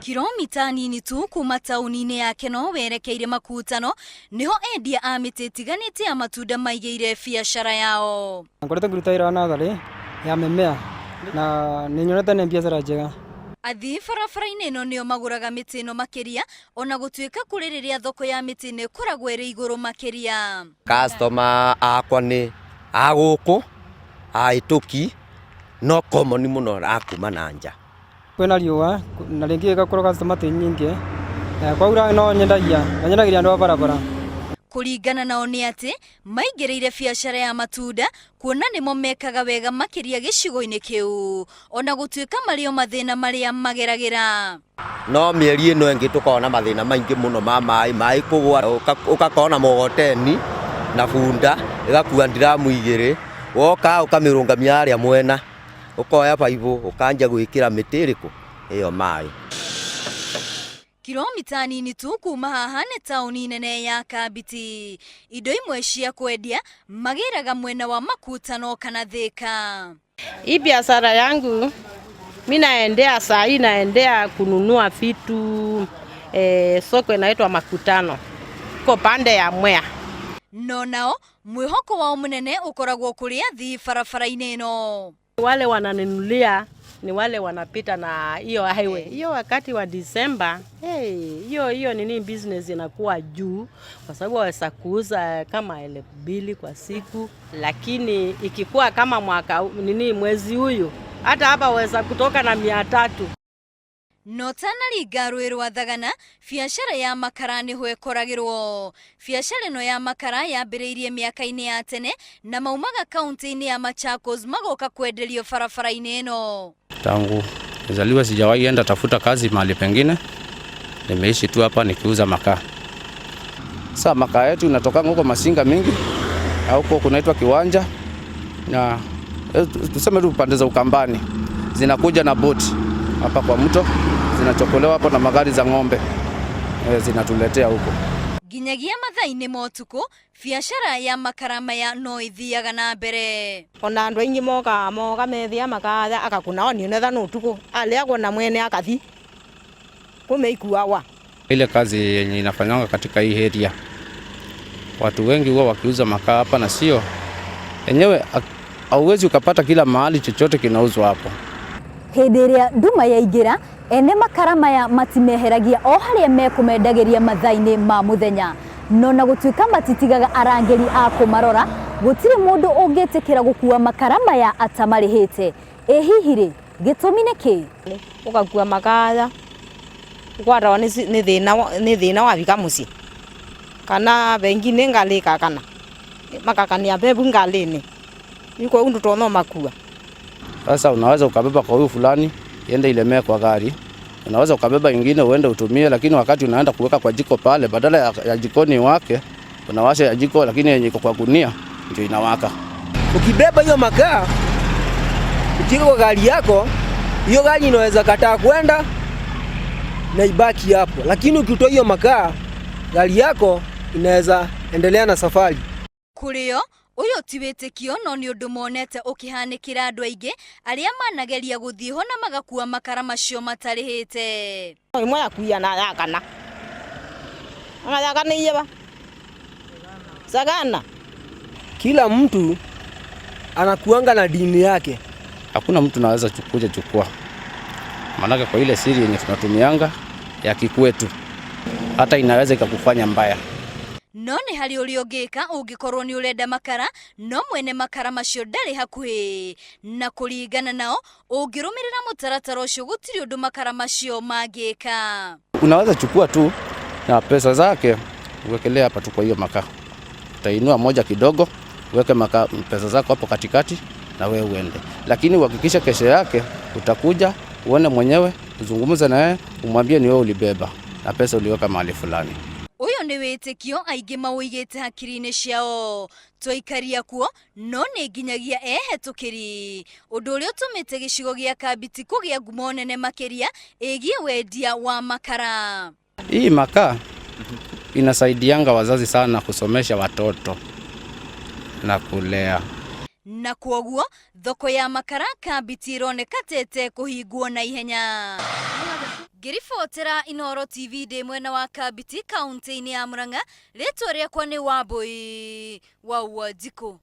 Kilomita nini tu kuma taũni-inĩ ya Keno werekeire Makutano niho endia a mĩtĩ ĩtiganĩte ya matunda maigĩire biacara yao. Ngoretwo ngĩruta wĩra wa natharĩ ya mĩmea na nĩ nyonete nĩ biacara njega. Athii barabara-inĩ ĩno nĩo magũraga mĩtĩ ĩno makĩria, ona gũtuĩka kũrĩ rĩrĩa thoko ya mĩtĩ ĩno ĩkoragwo ĩrĩ igũrũ makĩria. Customer akwa nĩ a gũkũ, ahĩtũki, no common mũno a kuma na nja. Kwĩna riũa na rĩngĩ ĩgakorwo customer ti nyingĩ, kwaura no nyendagia na nyendagĩria andũ a barabara. Kũringana nao nĩ atĩ maingĩrĩire biacara ya matunda kuona nĩmo mekaga wega makĩria gĩcigo-inĩ kĩu, ona gũtuĩka marĩ o mathĩna marĩa mageragĩra. No mĩeri ĩno ĩngĩ tũkoragwo na mathĩna maingĩ mũno ma maĩ, maĩ kũgwa, ũgakorwo na mũgogoteni na bunda ĩgakua ndiramu igĩrĩ, woka ũkamĩrũngamia harĩa mwena, ũkoya baibũ ũkanjia gwĩkĩra mĩtĩ ĩrĩkũ ĩyo maĩ. Kilomita nini tu kuma haha nĩ taũni nene ya Kambiti. Indo imwe cia kwendia magĩraga mwena wa Makutano kana Thika. Hii biashara yangu mi naendea saa hii naendea kununua vitu soko inaitwa Makutano ko pande ya Mwea. No nao mwĩhoko wao mũnene ũkoragwo kũrĩ athii barabara-inĩ ĩno. Wale wananunulia ni wale wanapita na hiyo highway. Hiyo wakati wa Disemba, hey, hiyo hiyo nini business inakuwa juu kwa sababu waweza kuuza kama 2000 kwa siku, lakini ikikuwa kama mwaka nini mwezi huyu hata hapa waweza kutoka na 300. No tanaringa rũĩ rwa Thagana, biacara ya makara nĩho ĩkoragĩrwo. Biacara ĩno ya makara yambĩrĩirie mĩaka-inĩ ya tene na maumaga kaunti-inĩ ya Machakos magoka kwenderio barabara-inĩ ĩno. Tangu nizaliwa sijawahi enda tafuta kazi mahali pengine, nimeishi tu hapa nikiuza makaa. Sasa makaa yetu inatoka huko Masinga mingi au huko kunaitwa Kiwanja, na tuseme tu pande za Ukambani, zinakuja na boti hapa kwa mto, zinachokolewa hapo na magari za ng'ombe, zinatuletea huko. Nginyagia mathaa-inĩ ma ũtukũ, biacara ya makara maya no ĩthiaga na mbere. Ona andũ aingĩ moka moka methia makaya akakuna oni netha no utuku aliagwo na mwene akathi kumeikuawa. Ile kazi yenye inafanywa katika hii area, watu wengi huwa wakiuza makaa hapa, na sio enyewe hauwezi ukapata kila mahali chochote kinauzwa hapo. Hĩndĩ ĩrĩa nduma yaingĩra, ene makara maya matimeheragia o harĩa mekũmendagĩria mathaa-inĩ ma mũthenya. No na gũtuĩka matitigaga arangĩri a kũmarora, gũtirĩ mũndũ ũngĩtĩkĩra gũkua makara maya atamarĩhĩte. Ĩ hihi rĩ, gĩtũmi nĩ kĩĩ? Ũgakua makaya ũkwatawa nĩ thĩna wavika mũciĩ kana bengi nĩ ngalĩ kakana makakania bebu ngalĩ-inĩ iko undu tono makua. Sasa unaweza ukabeba kwa huyu fulani iende ilemee kwa gari, unaweza ukabeba ingine uende utumie, lakini wakati unaenda kuweka kwa jiko pale, badala ya jikoni wake unawasha ya jiko, lakini yenye iko kwa gunia ndio inawaka. Ukibeba hiyo makaa ukiweka kwa gari yako, hiyo gari inaweza kataa kwenda na ibaki hapo, lakini ukitoa hiyo makaa gari yako inaweza endelea na safari. Kũrĩo ũyũ ti wĩtĩkio no nĩ ũndũ monete ũkĩhanĩkĩra andũ aingĩ arĩa manageria gũthiĩ ho na magakua makara macio matarĩhĩte. Ĩmwe yakuia na yakana anga yakana iyeba sagana. Kila mtu anakuanga na dini yake. Hakuna mtu anaweza kuja chukua, maanake kwa ile siri yenye tunatumianga ya kikwetu hata inaweza ikakufanya mbaya. No nĩ harĩ ũrĩa ũngĩka ũngĩkorwo nĩ ũrenda makara no mwene makara macio ndarĩ hakuhĩ, na kũringana nao ũngĩrũmĩrĩra mũtaratara ũcio gũtirĩ ũndũ makara macio mangĩka. Unaweza chukua tu na pesa zake uwekelee hapa tu kwa hiyo makaa, utainua moja kidogo uweke makaa pesa zako hapo katikati na wewe uende, lakini uhakikishe kesho yake utakuja uone mwenyewe, uzungumze na yeye, umwambie ni wewe ulibeba na pesa uliweka mahali fulani. Ũyũ nĩ wĩtĩkio aingĩ maũigĩte hakiri-inĩ ciao. Twaikaria kuo no nĩ nginyagia ehetũkĩri, ũndũ ũrĩa ũtũmĩte gĩcigo gĩa Kambiti kũgĩa ngumo nene makĩria ĩgiĩ wendia wa makara. Hii makaa inasaidianga wazazi sana kusomesha watoto na kulea. Na kwoguo thoko ya makara Kambiti ĩroneka tete kũhingwo na ihenya. Ngĩribotera Inooro TV ndĩ mwena wa Kambiti kaunti-inĩ ya Murang'a, rĩtwa rĩakwa nĩ Wambui wa Wanjikũ.